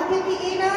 Thib ib na.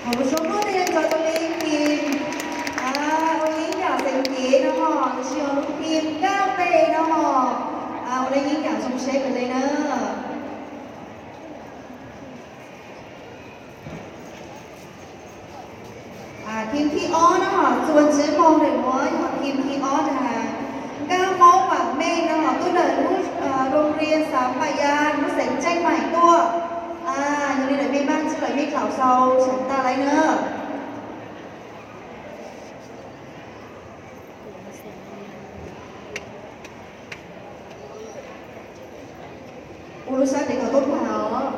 Thaum lub suab muaj tej nco rau li phim, ua yeeb yam xeem cev no hos, los sis lub phim nkauj npe no hos, ua li yeeb yam zoo seb pes le na. Phim thib ob no hos, Txuas Ntxwv Moog Daim Muam yog phim thib ob ntag. Nkauj Moob Vam Meej no hos, tuaj ntawm lub โรงเรียนสามป่ายาง lub xeev Tseej Maim tuaj. Yog li lawv mej npaj txhij lawm mej thaum xaus tseem tas lawm na. Ua lub sab tes kom tuaj plag os.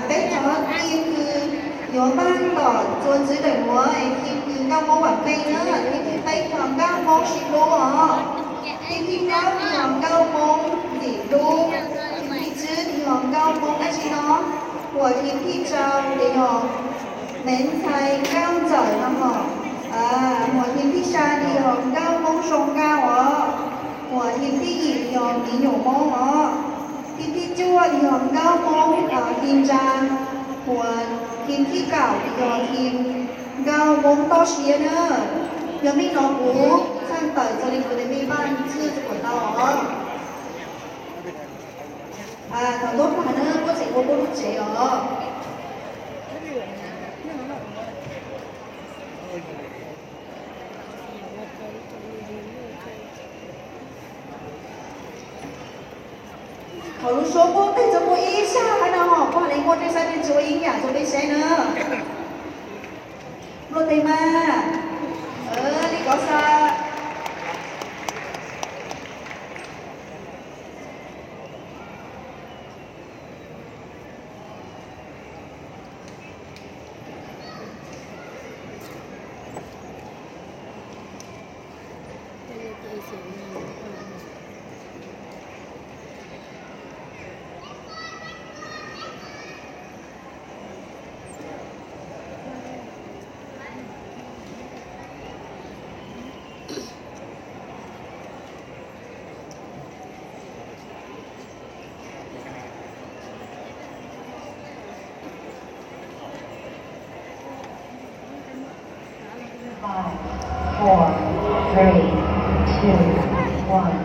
Peb cov phim kws yuav npaj tom Txuas Ntxwv Daim Muam es phim kws Nkauj Moob Vam Meej na, phim thib peb yog Nkauj Moob Sib Hlub os, phim thib plaub yog Nkauj Moob Ntxim Hlub, phim thib tsib yog Nkauj Moob dab tsi no, huam phim thib rau ces yog Mev Ntxhais Nkauj Ntxawm no hos, huam phim thib xya ces yog Nkauj Moob Zoo Nkauj os, huam phim thib yim yog Miv Nyuam Moob os, phim thib cuaj ces yog Nkauj Moob Hi Ntsa, huam phim thib kaum ces yog phim Nkauj Moob Toj Siab na. Yog mej hnov kuv txhaj tawm txog li kuv tes mej npaj txhij txhua kuas tau os. Thaum tuaj plag na kuj tseem ua kuj lub tsev os. Thaum lub suab muaj tej txog muaj ib sab hab no hos, puag le muaj tej sab tej tsis ua yeeb yam rau peb saib na. Luaj tes mas, li kov xav. Five, four, three, two, one.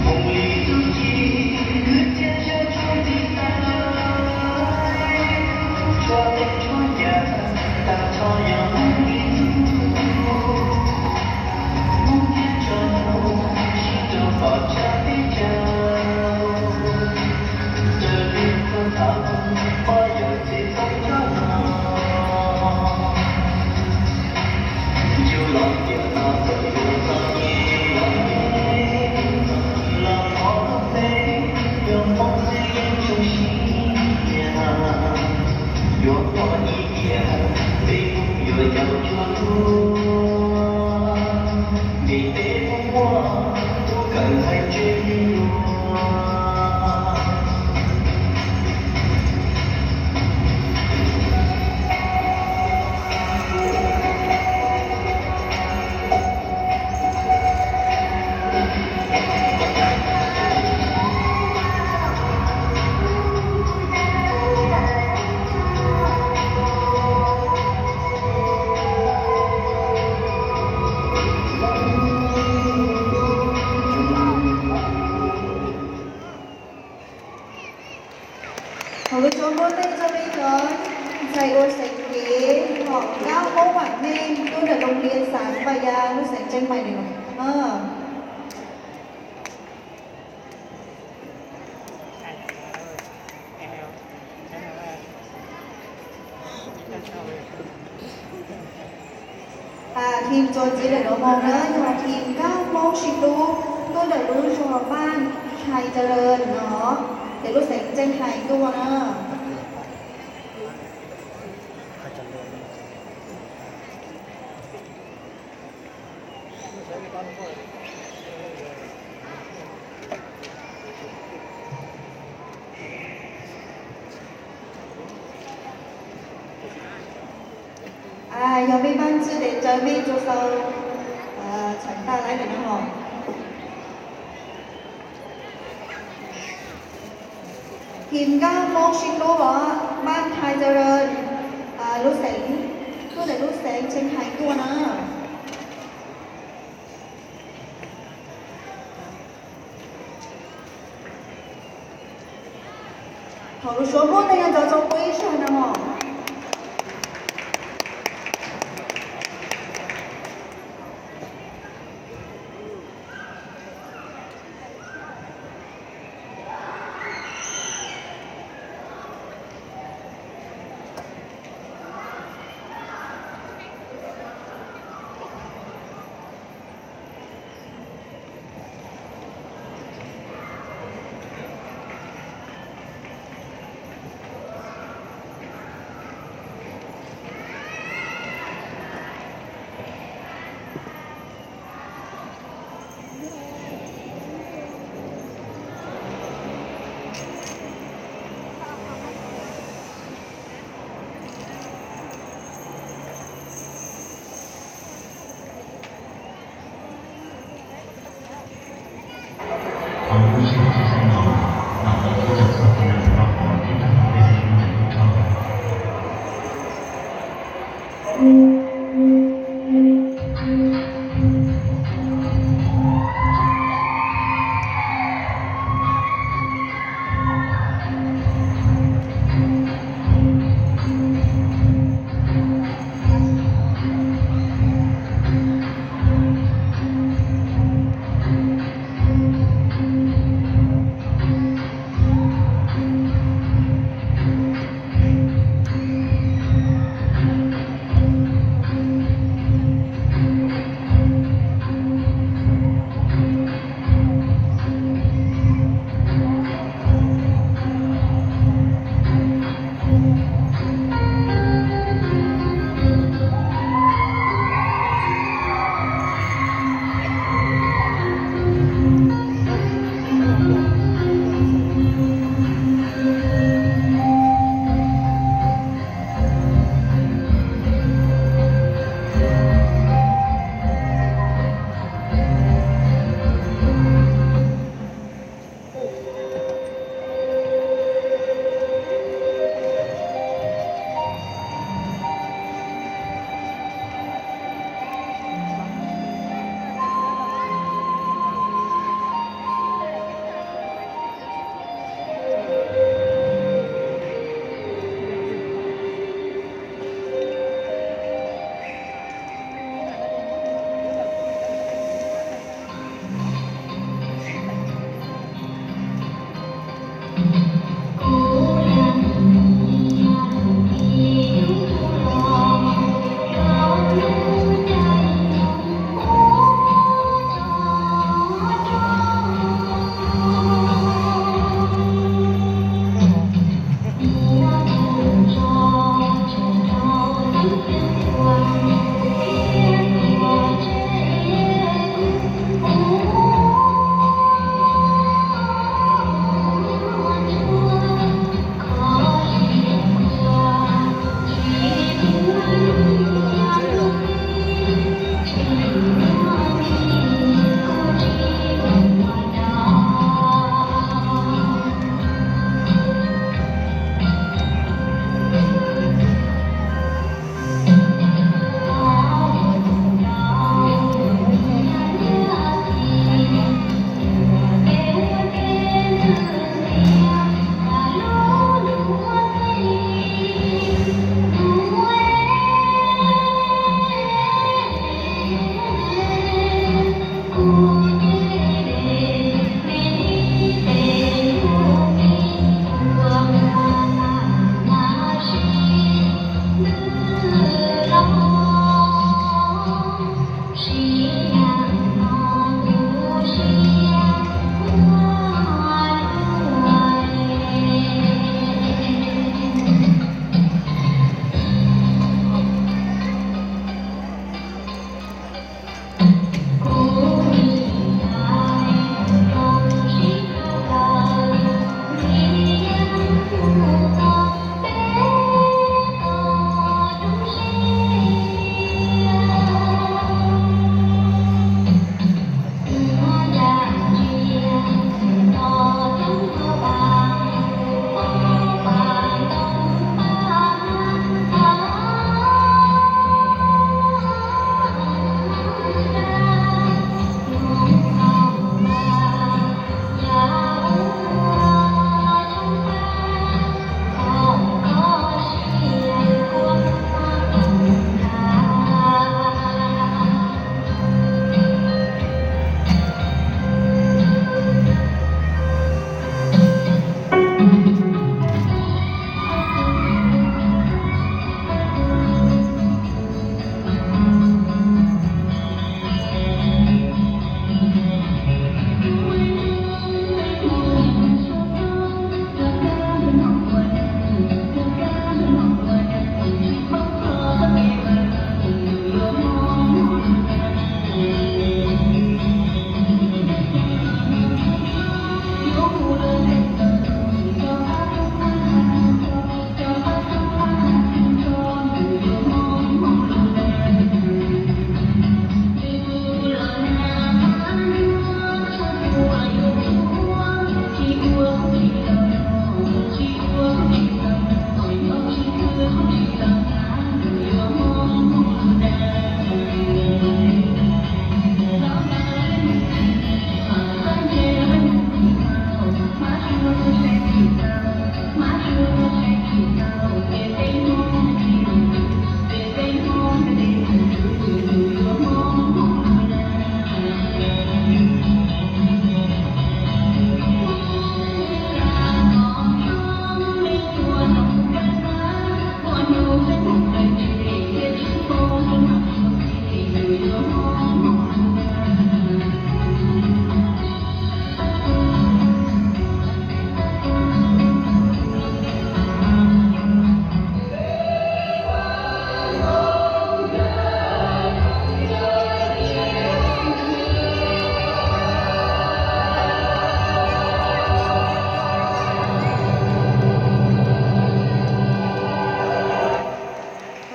Mus li tus txiv khwv tiag zaj tsuag nti tas, tshuav teeb tshuav yam, tag nrho yog Hmoob ib tug. Hmoob thiab tso ntsuag sib raug pom tshaj teb chaws, raws li txoj xav pob yawg txiv txoob coj los. Yus los tiam no txawm yuav txom nyem los ntev, los pov lub npe yog Hmoob xwb yeej zoo siab. Yuav pom ib tiam peb Hmoob yuav ncaus cuag dua, vim peb Hmoob muaj tub kawm ntxhais ntsej me nyuam. Thaum lub suab npuab teg rau peb cov ntxhais ua seev kev hom Nkauj Hmoob Vam Meej tuaj ntawm Looj Lia Xav Npa Ya lub xeev Tseej Maim no. Khim txuas ntxiv lawm no mus na, yog khim Nkauj Hmoob Sib Tub tuaj ntawm lub zos Npaj Hais Cawlaws no, ces lub xeev Tseej Hais tuaj na. Yog mej npaj ntxwg tes caw mej rua sau txhais tag laib ntawm no hos. Khim Nkauj Hmoob Sib Tub os, Npaj Hais Cawlaws, lub xeev, tuaj ntawm lub xeev Tseej Hais tuaj na. Thaum lub suab npuab teg yog ntxov txog peb sag na mog.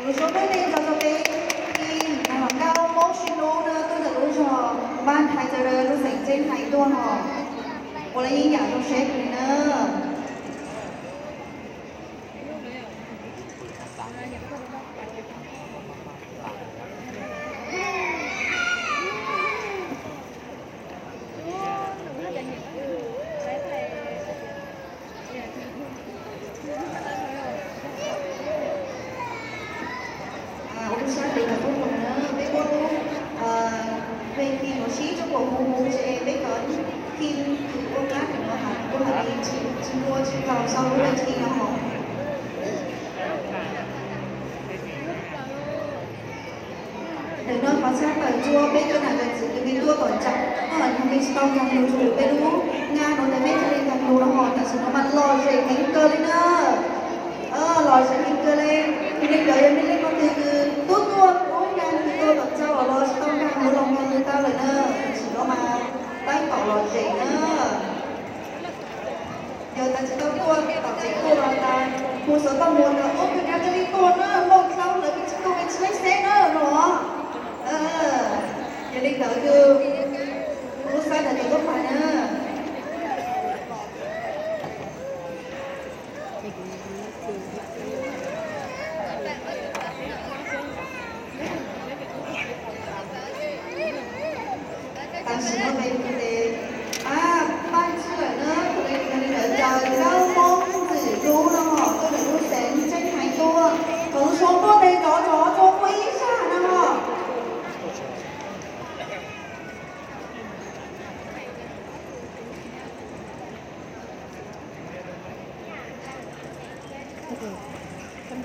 Lus suab peb neeg tso tau peb, nkauj Hmoob sib hlub na tuaj ntawm lub zog Npab Thaiv Txawv Daws lub xeev Tseeb Haiv tuaj hos, ua lub yeeb yam zoo seb li na. Ua lub sab tes los tuaj mus na, peb muab lub ve thi no sib rau kom huv huv ces peb kov thi ua qab tes no has kuj hais li tsis ntua tsis tau sau lub ve thi no hos. Ntawm no qhov txhab tawm tsua peb cov nam cov txwv tus me tuaj tom tsaus no, yog peb tsis tau nkag lus rau peb lub nqa no ntawd peb thiaj li nkag lus no hos tam sim no mas lom zem heev kawg li na. Lom zem heev kawg li. Yog li ntawd yog nej leej twg twb tuaj tuaj ub nkag lus tuaj tom tsaus los tsis tau nkag lus los nkag lus tau lawm na, tam sim no mas tab tom lom zem na. Yog tas tsis tau tuaj tom tsev tuaj los tas hu xov tooj mus tas ub koj nyab twb li tuaj na, Looj Thaub lawv peb tsis tuaj peb tsis leej xeb na no. Yog li ntawd yog lub xab ntawm cov tuaj pais na. Tam sim no peb tes pab ntswj lawm na, tus li ntawd yog Nkauj Hmoob Ntxwm Dub no hos, tuaj ntawm lub xeev Tseeb Haiv tuaj, thaum lub suab tuaj tes rov rov tuaj pua ib zaj no hos.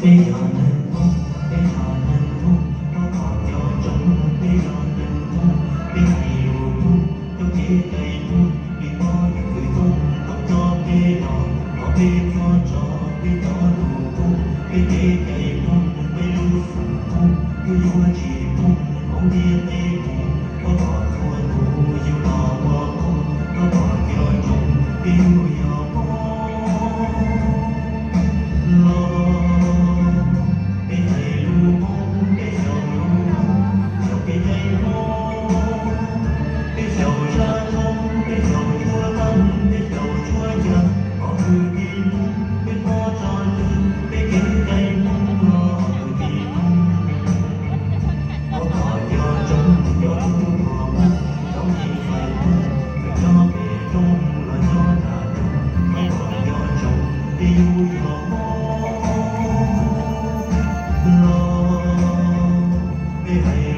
Peb yog neeg Hmoob, peb yog neeg Hmoob, thov kom cov tsoom Hmoob, peb yog neeg Hmoob, peb hais lus Hmoob, coj kev cai Hmoob, li pab yus kwv Hmoob tau coj peb los, thov peb txhob tso peb cov lus Hmoob, peb kev cai Hmoob, peb lub xeem Hmoob, peb yuav tsis poob hauv ntiaj teb Hmoob, thov kom txhua tus yug los ua Hmoob, thov kom cov tsoom peb yug yog Hmoob. Los peb hais lus Hmoob, peb xyaum lus Hmoob, xyaum kev cai Hmoob, peb xyaum zaj Hmoob, peb xyaum tshuab tag, peb xyaum tshuab yag, kom kwv tij Hmoob peb txhob tso tseg, peb kev cai Hmoob los kwv tij Hmoob. Thov kom cov tsoom cov tub hluas Hmoob, cov txiv ntxawm Hmoob, txawm nyob pem roob los nyob nram nroog, thov kom cov tsoom peb yug yog Hmoob. Los peb hais